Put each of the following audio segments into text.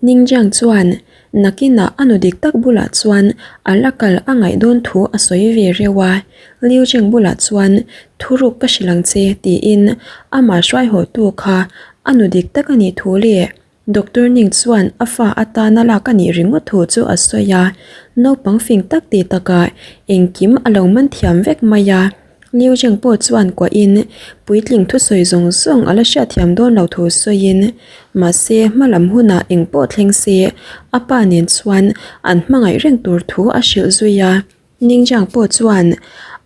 Ningjiang chuan nakinah a nu dik tak bulah chuan a la kal a ngaih dawn thu a sawi ve reuh a, Liu Jing bulah chuan thuruk ka hrilh ang che tiin amah hruaihawhtu kha a nu dik tak a nih thu leh Doctor Ning chuan a fa atana lak a nih ringawt thu chu a sawi a, naupang fing tak tih takah engkim a lo man thiam vek mai a. Liu Jing pawh chuan kuahin puitling thusawi zawng zawng a la hriatthiam dawn lo thu sawiin, mahse hma lam hunah eng pawh thleng se a pa nen chuan an hmangaih reng tur thu a hrilh zui a. Ningjiang pawh chuan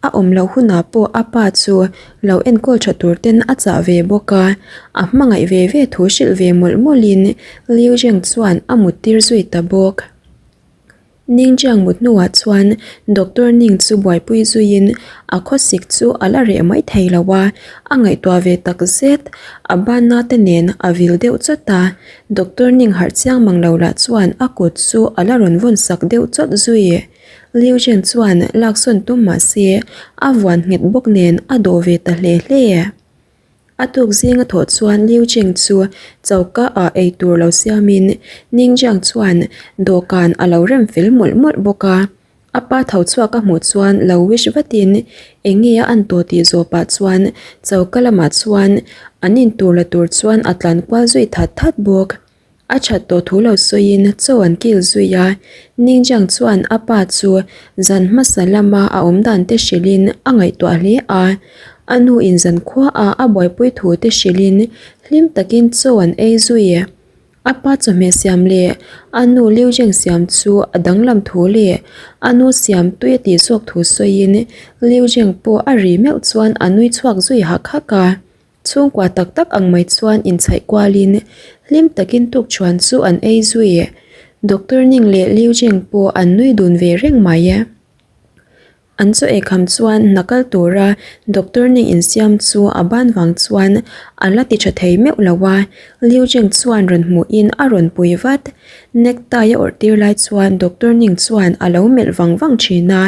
a awm loh hunah pawh a pa chu lo enkawl tha tur ten a chah ve bawk a, a hmangaih ve ve thu hrilh ve mawlh mawlhin Liu Jing chuan a muttir zui ta bawk. Ningjiang mut hnuah chuan Doctor Ning chu buaipui zuiin a khawsik chu a la reh mai thei lo a, a ngaihtuah ve tak zet. A banna te nen a vil deuh chawt a, Doctor Ning harh chiang mang lo lah chuan a kut chu a la rawn vawn sak deuh chawt zui. Liu Zhen chuan laksawn tum mah se a vuan nghet bawk nen a dawh ve ta hle hle. A tuk zinga thawh chuan Liu Cheng chu choka ah ei tur lo siamin Ningjiang chuan dawhkan a lo rem fel mawlh mawlh bawk a. A pa tho chhuak a hmuh chuan lo wish vatin eng nge a an tawh tih zawh pah chuan choka lamah chuan an intur la tur chuan a tlan kual zui that that bawk. A that tawh thu lo sawiin chaw an kil zui a, Ningjiang chuan a pa chu zan hmasa lama a awm dan te hrilhin a ngaihtuah hle a. A nu in zan khuaah a buaipui thu te hrilhin hlim takin chaw an ei zui. A pa chawhmeh siam leh a nu Liu Jing siam chu a danglam thu leh a nu siam tui a tih zawk thu sawiin Liu Jing pawh a ri meuh chuan a nui chhuak zui hak hak a. Chhungkua tak tak ang mai chuan inchhaih kualin hlim takin tukṭhuan chu an ei zui. Doctor Ning leh Liu Jing pawh an nui dun ve reng mai. An chaw ei kham chuan hna kal tura Doctor Ning insiam chu a ban vang chuan a la ti tha thei meuh lo a, Liu Jing chuan rawn hmuhin a rawn pui vat. Necktie a awrh tir lai chuan Doctor Ning chuan a lo melh vang vang thin a,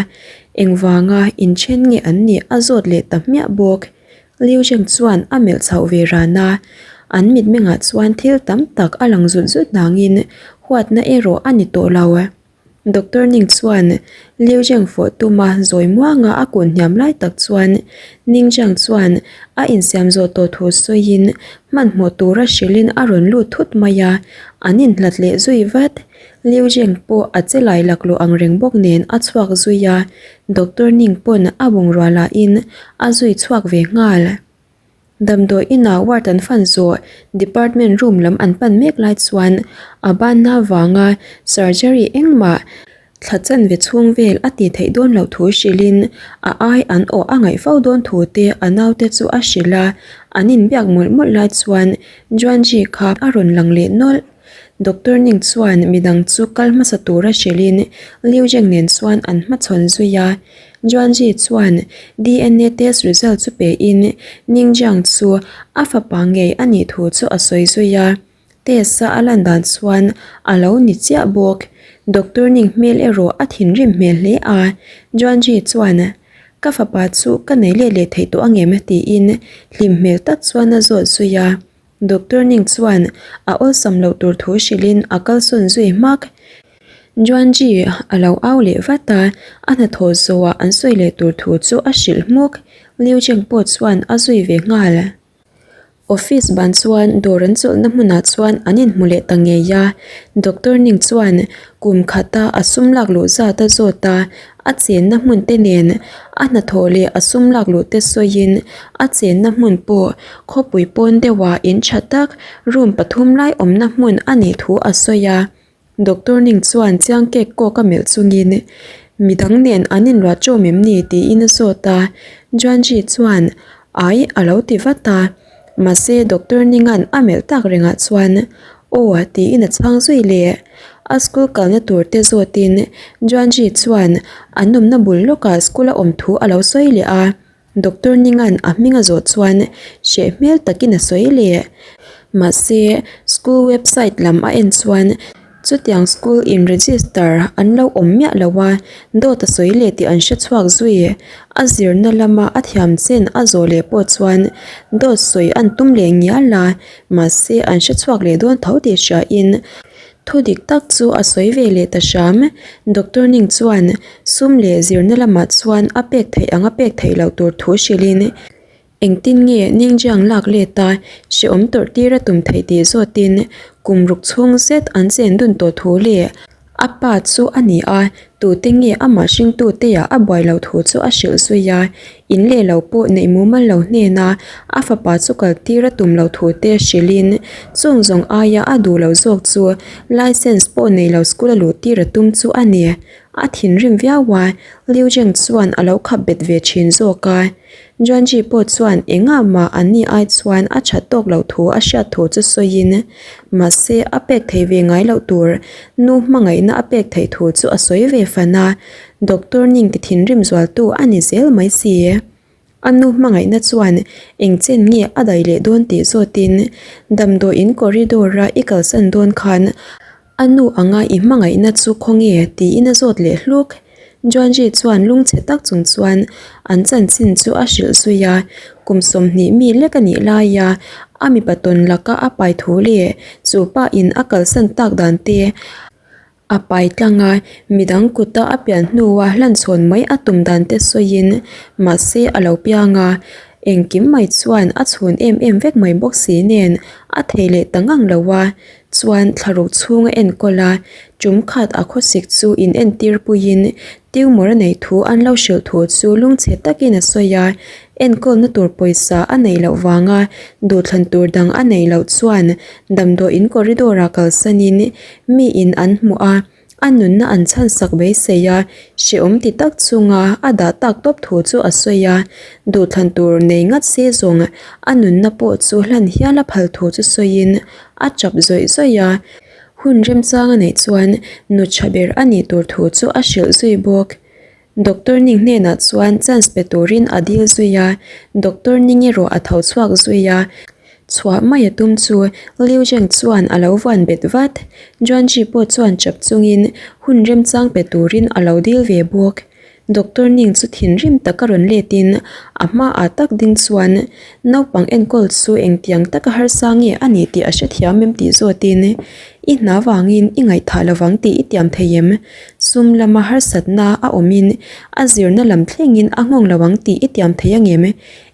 engvanga inthen nge an nih a zawt leh ta hmiah bawk. Liu Zheng chuan a melh chhoh ve ran a, an mitmengah chuan thil tam tak a lang zut zut nangin huatna erawh a ni tawh lo. Doctor Ning chuan Liu Zheng fawh tuma zawi muanga a kun hniam lai tak chuan Ning Zhang chuan a insiam zawh tawh thu sawiin hmanhmawh tura hrilhin a rawn lut thut mai a, an inhlat leh zui vat. Liu Zheng pawh a che lai laklawh ang reng bawk nen a chhuak zui a, Doctor Ning pawn a bungrua lahin a zui chhuak ve nghal. Damdawi inah ward an fan zawh department room lam an pan mek lai chuan a banna vanga surgery engmah thla chanve chhung vel a tih theih dawn loh thu hrilhin a ai an awh a ngaih fo dawn thu te a naute chu a hrilh a, an inbiak mawlh mawlh lai chuan Juanji kha a rawn lang leh nawlh. Doctor Ning chuan midang chu kal hmasa tura hrilhin Liu Zheng nen chuan an hmachhawn zui a. Juanji chuan DNA test result chu pein Ning Jiang chu a fapa ngei a nih thu chu a sawi zui a. Test a a lan dan chuan a lo ni chiah bawk. Doctor Ning hmel erawh a thinrim hmel hle a. Juanji chuan, Ka fapa chu ka nei let leh theih tawh angem? tiin hlim hmel tak chuan a zawt zui a. Doctor Ning chuan a awlsam loh tur thu hrilhin a kalsawn zui hmak. Juanji a lo au leh vat a, a hnathawh zawhah an sawi leh tur thu chu a hrilh hmuk. Liu Cheng pawh chuan a zui ve nghal. Office ban chuan dawr an chawlhna hmunah chuan an inhmu leh ta ngei a. Doctor Ning chuan kum khata a sum lak luh zat a zawt a, A chenna hmun te nen a hnathawh leh a sum lak luh te sawiin a chenna hmun pawh khawpui pawn deuhah in tha tak room pathum lai awmna hmun a nih thu a sawi a. Doctor Ning chuan chiang kek kawk a melh chungin midang nen an inruah chawm em ni tiin a zawt a. Juanji chuan ai a lo ti vat a. Mahse Doctor Ninga'n a melh tak rengah chuan aw tiin a chhang zui leh. A school kalna tur te zawtin Juanji chuan an awmna bul lawkah school a awm thu a lo sawi leh a. Doctor Ninga'n a hming a zawh chuan hreh hmel takin a sawi leh. Mahse school website lam a en chuan Chutiang school in register an lo awm miah lo a, dawt a sawi leh tih an hre chhuak zui. A zirna lama a thiam chen a zawh leh pawh chuan dawt sawi an tum leh ngial a, mahse an hre chhuak leh dawn tho tih hriain. Thu dik tak chu a sawi ve leh ta hram. Doctor Ning chuan sum leh zirna lamah chuan a pek theih ang a pek theih loh tur thu hrilhin engtin nge Ningjiang lak let a hrehawm tawrh tir a tum theih tih zawtin kum ruk chhung zet an chen dun tawh thu leh A pa chu a ni a, tute nge amah hringtuteah a buai loh thu chu a hrilh zui a, in leh lo pawh neih mumal lo hnena a fapa chu kal tir a tum loh thu te hrilhin chung zawng aia a duh loh zawk chu licence pawh nei lo school a luh tir a tum chu a ni. A thinrim viau a, Liu Zheng chuan a lo khap bet ve thin zawk a. Juanji pawh chuan engah mah an ni ai chuan a that tawk loh thu a hriat thu chu sawiin, mahse a pek theih ve ngai loh tur nu hmangaihna a pek theih thu chu a sawi ve fan a, Doctor Ning ti thinrim zualtu a ni zel mai si. A nu hmangaihna chuan eng chen nge a daih leh dawn tih zawtin damdawiin corridor-a i kalsan dawn khan A nu anga i hmangaihna chu khawnge? tiin a zawt leh hluk. Juanji chuan lungchhe tak chung chuan an chanchin chu a hrilh zui a, kum 20 mi lek a nih laia a mipa tawn laka a pai thu leh chu pa in a kalsan tak dan te a pai tlang a, midang kuta a pian hnua hlanchhawn mai a tum dan te sawiin mahse a lo piang a, engkim mai chuan a chhun em em vek mai bawk si nen a thei leh ta ngang lo a. Chuan thlaruk chhung a enkawl a, tum khat a khawsik chu in entir puiin tumor a neih thu an lo hrilh thu chu lungchhe takin a sawi a, enkawlna tur pawisa a neih loh vanga duhthlan tur dang a neih loh chuan damdawiin corridor ah kalsanin mi in an hmuh a. A nunna an chhansak beisei a, hrehawm ti tak chunga a dah tak tawp thu chu a sawi a, duhthlan tur nei ngat se zawng a nunna pawh chu hlan hial a phal thu chu sawiin a chap zawih zawih a, hun remchang a neih chuan nu tha ber a nih tur thu chu a hrilh zui bawk. Doctor Ning hnenah chuan chance pe turin a dil zui a, Doctor Ning erawh a tho chhuak zui a. Chhuah mai a tum chu Liu Zheng chuan a lo vuan bet vat. Juanji pawh chuan chap chungin hun remchang pe turin a lo dil ve bawk. Doctor Ning chu thinrim taka rawn letin a hmaah tak ding chuan naupang enkawl chu engtiang taka harsa nge a nih tih a hrethiam em tih zawtin I hna vangin i ngaihthah lovang tih i tiam thei em? Sum lama harsatna a awmin a zirna lam thlengin a nghawng lo ang tih i tiam thei angem?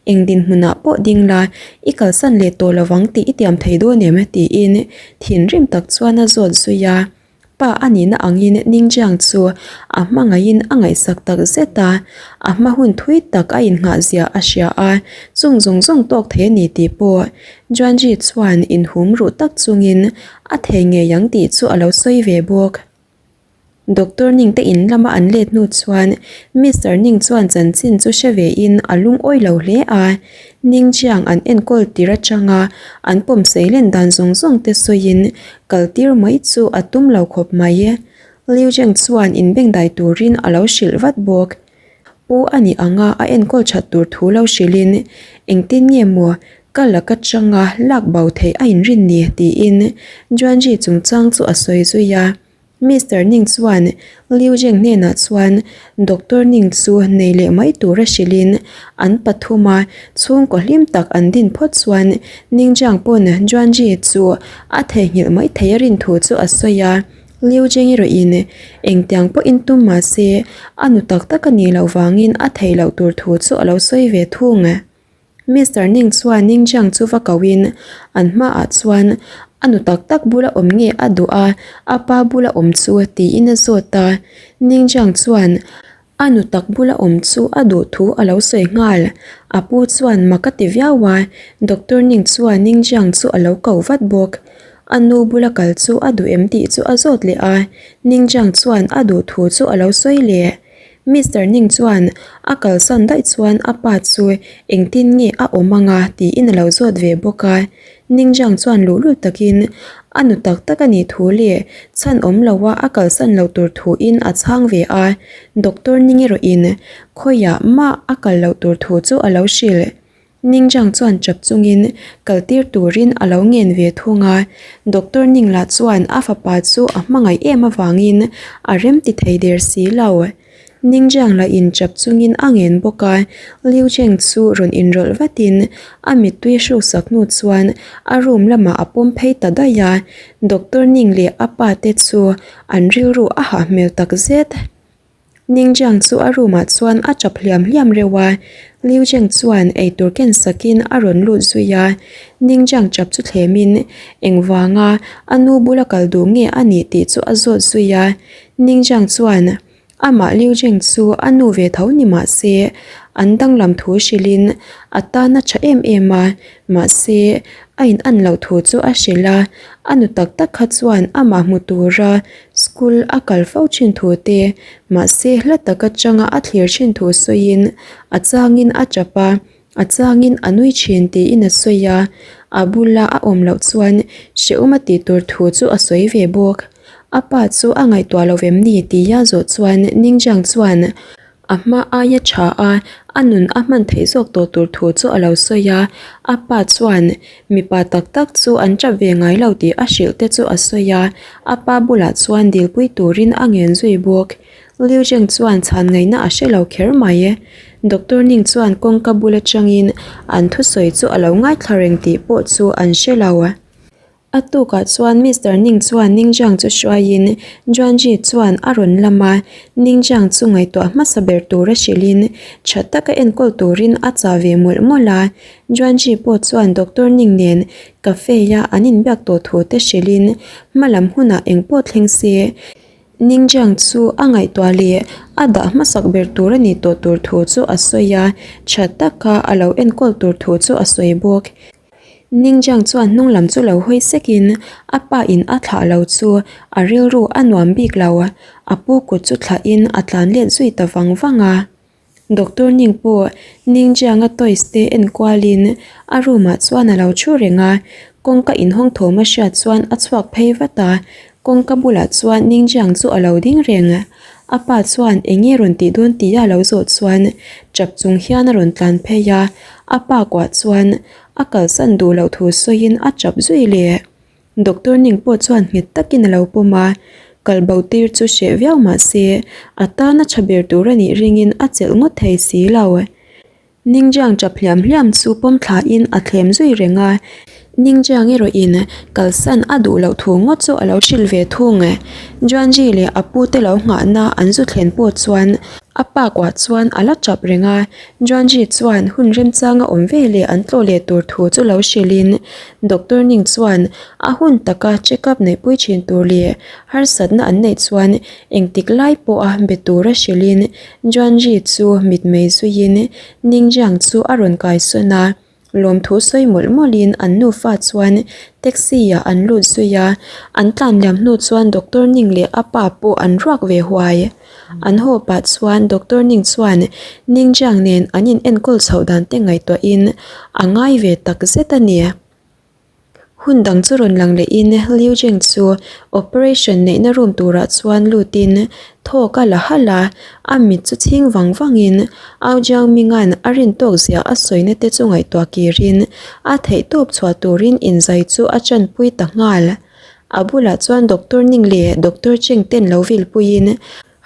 Eng dinhmunah pawh ding la, i kalsan leh tawh lovang tih i tiam thei dawn em? tiin thinrim tak chuan a zawt zui a. Pa a nihna angin Ningjiang chu a hmangaihin a ngaihsak tak zet a, a hma hun thui tak a innghah zia a hria a, chung zawng zawng tawk thei a ni tih pawh Juanji chuan inhum ruh tak chungin a thei ngei ang tih chu a lo sawi ve bawk. Doctor Ning te in lama an let hnu chuan Mister Ning chuan chanchin chu hre ve in a lungawi lo hle a, Ning Jiang an enkawl tir atanga an pawm seilen dan zawng zawng te sawiin kal tir mai chu a tum lo khawp mai. Liu Zheng chuan inbengdai turin a lo hrilh vat bawk. Pu a nih anga a enkawl that tur thu lo hrilhin engtin nge maw ka laka changa lak bo theih a inrin ni tiin Juanji chungchang chu a sawi zui a. Mister Ning chuan Liu Zheng hnenah chuan Doctor Ning chu nei leh mai tura hrilhin an pathum a, chhungkaw hlim tak an din phawt chuan Ning Jiang pawn Juanji chu a theihnghilh mai thei a rin thu chu a sawi a. Liu Zheng erawhin engtiang pawhin tum mah se a nu tak tak a nih loh vangin a theih loh tur thu chu a lo sawi ve thung. Mister Ning chuan Ning Jiang chu va kohin an hmaah chuan a nu tak tak bula awm nge a duh a, a pa bula awm chu tiin a zawt a. Ning Jiang chuan a nu tak bula awm chu a duh thu a lo sawi nghal. A pu chuan mak a ti viau a, Doctor Ning chuan Ning Jiang chu a lo ko vat bawk. A nu bula kal chu a duh em tih chu a zawt leh a, Ning Jiang chuan a duh thu chu a lo sawi leh. Mister Ning chuan a kalsan daih chuan a pa chu engtin nge a awm anga tiin a lo zawt ve bawk a. Ning Jiang chuan luhlul takin a nu tak tak a nih thu leh chhan awm loa a kalsan loh tur thuin a chhang ve a. Doctor Ning erawhin khawiah mah a kal loh tur thu chu a lo hrilh. Ningjiang chuan chap chungin kal tir turin a lo ngen ve thung a, Doctor Ning lah chuan a fapa chu a hmangaih em avangin a rem ti thei der si lo. Ningjiang lah in chap chungin a ngen bawk a, Liu Cheng chu rawn inrawlh vatin a mittui hruksak hnu chuan a room lamah a pawm phei ta daih a, Doctor Ning leh a pa te chu an rilru a hah hmel tak zet. Ningjiang chu a room ah chuan a tap hliam hliam reuh a, Liu Cheng chuan eitur ken sakin a rawn lut zui a, Ningjiang tap chu thlemin engvanga a nu bula kal duh nge a nih tih chu a zawt zui a, Ningjiang chuan Amah Liu Jing chu a nu ve tho ni mah se, an danglam thu hrilhin a tan a tha em em a, mahse a in an loh thu chu a hrilh a, a nu tak tak kha chuan amah hmu tura school a kal fo thin thu te, mahse hla tak atanga a thlir thin thu sawiin a changin a tap a. A changin a nui thin tiin a sawi a, a bula a awm loh chuan hrehawm a tih tur thu chu a sawi ve bawk. A pa chu a ngaihtuah lo vem ni tia zawh chuan Ningjiang chuan a hma aia tha a, a nun a hman theih zawk tawh tur thu chu a lo sawi a, a pa chuan mipa tak tak chu an tap ve ngai lo tih a hrilh te chu a sawi a, a pa bulah chuan dilpui turin a ngen zui bawk. Liu Zheng chuan chhan ngaihna a hre lo kher mai. Doctor Ning chuan kawngka bul atangin an thusawi chu a lo ngaithla reng tih pawh chu an hre lo. A tukah chuan Mister Ning chuan Ning Zhang chu hruaiin Juanji chuan a rawn lam a, Ning Zhang chu ngaihtuah hmasa ber tura hrilhin tha taka enkawl turin a chah ve mawlh mawlh a. Juanji pawh chuan Doctor Ning nen cafe-a an inbiak tawh thu te hrilhin hmalam hunah engpawh thleng se, Ningjiang chu a ngaihtuah leh a dah hmasak ber tur a nih tawh tur thu chu a sawi a, tha taka a lo enkawl tur thu chu a sawi bawk. Ningjiang chuan hnung lam chu lo hawi sekin a pa in a thlah lo chu a rilru a nuam bik lo, a pu kut chu thlahin a tlan let zui ta vang vang a. Doctor Ning pawh Ningjianga toys te en kualin a room ah chuan a lo thu reng a, kawngka inhawng thawm a hriat chuan a chhuak phei vat a, kawngka bulah chuan Ningjiang chu a lo ding reng. A pa chuan eng nge rawn tih dawn tia a lo zawh chuan chap chung hian a rawn tlan phei a, a pa kuah chuan a kalsan duh loh thu sawiin a chap zui leh. Doctor Ning pawh chuan nghet takin a lo pawm a, kal bo tir chu hreh viau mah se, a tana tha ber tur a nih ringin a chelh ngawt thei si lo. Ningjiang tap hliam hliam chu pawm thlain a thlem zui reng a, Ningjiang erawhin kalsan a duh loh thu ngawt chu a lo hrilh ve thung. Juanji leh a pute lo nghahna an zu thlen pawh chuan a pa kuah chuan a la tap reng a, Juanji chuan hun remchanga awm ve leh an tlawh leh tur thu chu lo hrilhin Doctor Ning chuan a hun taka check up neihpui thin tur leh harsatna an neih chuan engtik lai pawha be tura hrilhin Juanji chu mitmei zuiin Ningjiang chu a rawn kaisawn a. Lawmthu sawi mawlh mawlhin an nufa chuan taxi ah an lut zui a, an tlan liam hnu chuan Doctor Ning leh a pa pawh an ruak ve huai. An haw pah chuan Doctor Ning chuan Ningjiang nen an in enkawl chhoh dan te ngaihtuahin a ngai ve tak zet a ni. Hun dang chu rawn lang lehin Liu Jing chu operation neihna room turah chuan lutin thawk a la halh a, a mit chu chhing vang vangin Au Jiang Ming-a'n a rin tawk zia a sawina te chu ngaihtuah kirin a theihtawp chhuah turin inzai chu a chanpui ta nghal. A bulah chuan Doctor Ning leh Doctor Cheng ten lo vilpuiin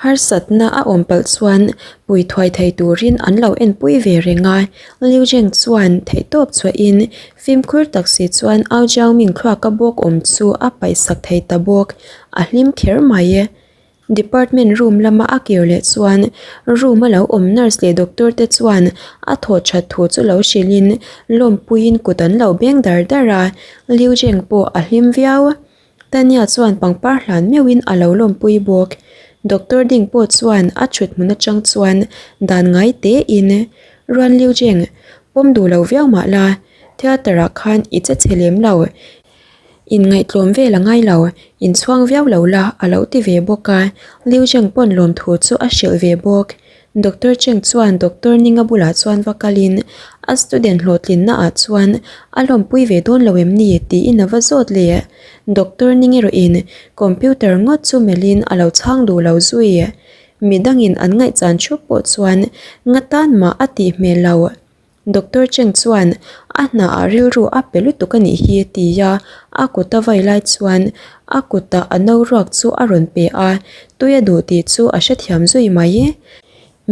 Harsatna a awm palh chuan pui thuai thei turin an lo enpui ve reng a, Liu Zheng chuan theihtawp chhuahin fimkhur tak si chuan Ao Jiaoming thluaka bawk awm chu a paihsak thei ta bawk, a hlim kher mai. Department room lama a kir leh chuan room a lo awm nurse leh doctor te chuan a thaw that thu chu lo hrilhin lawmpuiin kut an lo beng dar dar a, Liu Zheng pawh a hlim viau. Tanya chuan pangpar hlan meuhin a lo lawmpui bawk. Doctor Ding pawh chuan a thut hmun atang chuan dan ngai tein, Ruan Liu Jing, pawm duh lo viau mah la, theatre ah khan i che chhe lem lo. Inngaihtlawm vel a ngai lo, inchhuang viau lo la a lo ti ve bawk a, Liu Jing pawn lawmthu chu a hrilh ve bawk. Doctor Cheng chuan Doctor Ninga bulah chuan va kalin a student hlawhtlinna ah chuan a lawmpui ve dawn lo em ni tiin a va zawt leh. Doctor Ning erawhin computer ngawt chu melhin a lo chhang duh lo zui. Midangin an ngaihchan thup pawh chuan nga tan mah a tih hmel lo. Doctor Cheng chuan A hna ah rilru a pe lutuk a nih hi tia a kut a vai lai chuan a kutah a no ruak chu a rawn pe a, tui a duh tih chu a hrethiam zui mai.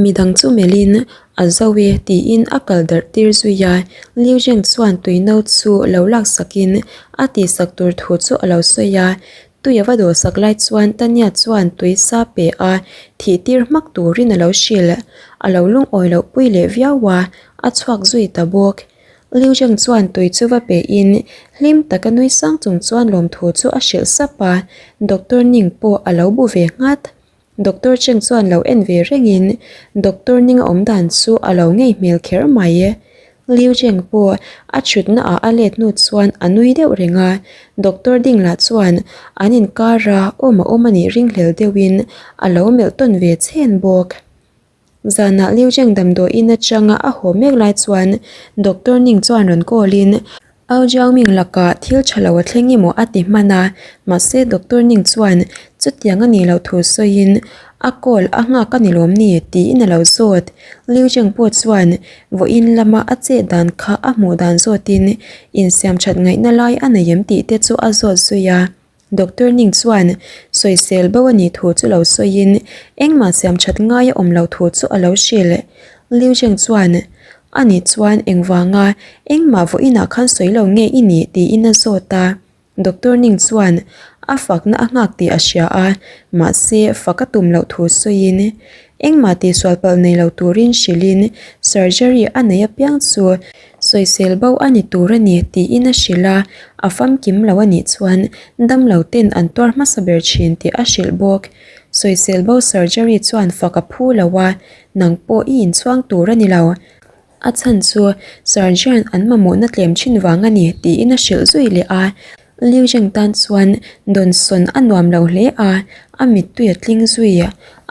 Midang chu melhin a zo e tiin a kal darh tir zui a, Liu Zheng chuan tui no chu lo laksakin a tihsak tur thu chu a lo sawi a, Tui a va dawhsak lai chuan Tanya chuan tui sa pe a, thih tir hmak turin a lo hrilh. A lo lungawi loh pui leh viau a, a chhuak zui ta bawk. Liu Zheng chuan tui chu va pe in hlim taka nui sang chung chuan lawmthu chu a hrilh sap a, Doctor Ning pawh a lo bu ve nghat. Doctor Cheng chuan lo en ve rengin Doctor Ning a awm dan chu a lo ngei hmel kher mai. Liu Cheng pawh a thutna ah a let hnu chuan a nui deuh reng a, Doctor Ding lah chuan an inkar a awm a awm a nih ringhlel deuhin a lo melh tawn ve chhen bawk. Zanah Liu Zheng damdawiin atanga a haw mek lai chuan Doctor Ning chuan rawn call in Au Jiaoming lakah thil tha lo a thleng emaw a ti hman a, mahse Doctor Ning chuan chutiang a nih loh thu sawiin a call a nghak a ni lawm ni tiin a lo zawt. Liu Zheng pawh chuan vawiin lama a chet dan kha a hmuh dan zawtin insiam that ngaihna lai a nei em tih te chu a zawt zui a. Doctor Ning chuan sawisel bo a nih thu chu lo sawiin engmah siam that ngai a awm lo thu chu a lo hrilh. Liu Zheng chuan, A nih chuan engvanga engmah vawiinah khan sawi lo nge i nih? tiin a zawt a. Doctor Ning chuan a fakna a nghak tih a hria a, mahse fak a tum loh thu sawiin engmah tihsual palh nei lo turin hrilhin surgery a nei apiang chu Sawisel bo a ni tur a ni tiin a hrilh a, a famkim lo a nih chuan damlo ten an tuar hmasa ber thin tih a hrilh bawk. Sawisel bo surgery chuan fak a phu lo a, nang pawh i inchhuang tur a ni lo. A chhan chu surgeon an mamawhna tlem thin vang a ni tiin a hrilh zui leh a. Liu Zheng tan chuan dawnsawn a nuam lo hle a, a mittui a tling zui.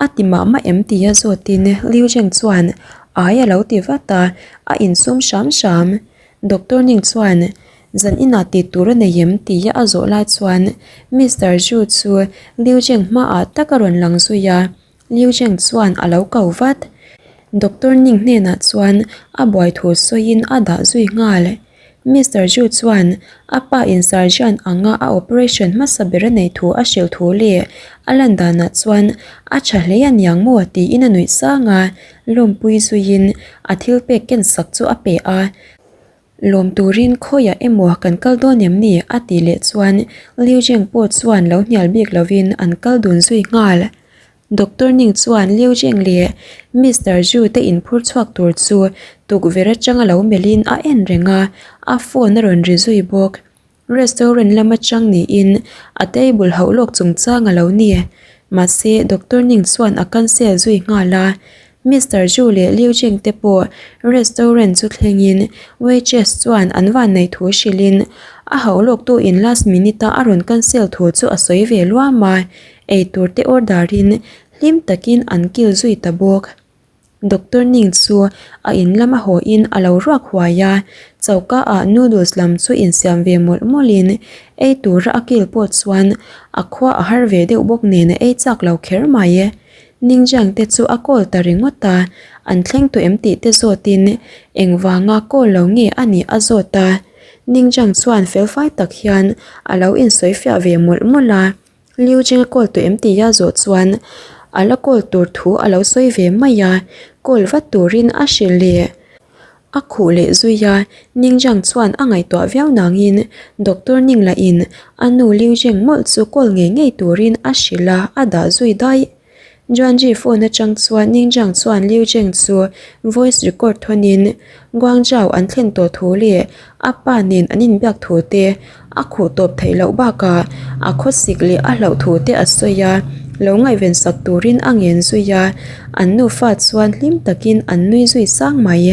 A ti mah mah em tia zawtin Liu Zheng chuan ai a lo ti vat a, a insum hram hram. Doctor Ning chuan zan inah tih tur a nei em tia a zawh lai chuan Mister Zhu chu Liu Zheng hmaah tak a rawn lang zui a. Liu Zheng chuan a lo ko vat. Doctor Ning hnenah chuan a buai thu sawiin a dah zui nghal. Mister Zhu chuan a pa in surgeon anga a operation hmasa ber a nei thu a hrilh thu leh a lan danah chuan a tha hle a niang maw tiin a nuih sang a, lawmpui zuiin a thil pek ken sak chu a pe a. Lawm turin khawiah emaw kan kal dawn em ni? a tih leh chuan Liu Zheng pawh chuan lo hnial bik lovin an kal dun zui nghal. Doctor Ning chuan Liu Zheng leh Mister Zhu te inphur chhuak tur chu tukverh atanga lo melhin a en reng a, a phone a rawn ri zui bawk. Restaurant lam atang niin a table hauh lawk chungchang a lo ni. Mahse, Doctor Ning chuan a cancel zui nghal a. Mister Zhu leh Liu Jing te pawh restaurant chu thlengin waitress chuan an vanneih thu hrilhin a hauh lawk tu in last minute a a rawn cancel thu chu a sawi ve luam a, eitur te order in hlim takin an kil zui ta bawk. Doctor Ning chu a in lama haw in a lo ruak huai a, choka ah noodles lam chu insiam ve mawlh mawlh in ei tura a kil pawh chuan a khua a har ve deuh bawk nen a ei chak lo kher mai. Ning Jiang te chu a call ta ringawt a, an thleng tawh em tih te zawt in engvanga call lo nge a nih a zawt a. Ning Jiang chuan felfai tak hian a lo insawi fiah ve mawlh mawlh a. Liu Jing a call tawh em tih a zawh chuan a la call tur thu a lo sawi ve mai a, call vat turin a hrilh leh. A khuh leh zui a, Ning Jiang chuan a ngaihtuah viau nangin Doctor Ning lahin a nu Liu Jing mawlh chu call ngei ngei turin a hrilh a, a dah zui daih. Juanji phone atang chuan Ning Jiang chuan Liu Zheng chu voice record thawnin Guangzhou an thlen tawh thu leh a pa nen an inbiak thu te a khuh tawp theih loh bakah a khawsik leh a hlauh thu te a sawi a, lo ngaihven sak turin a ngen zui a, an nufa chuan hlim takin an nui zui sang mai.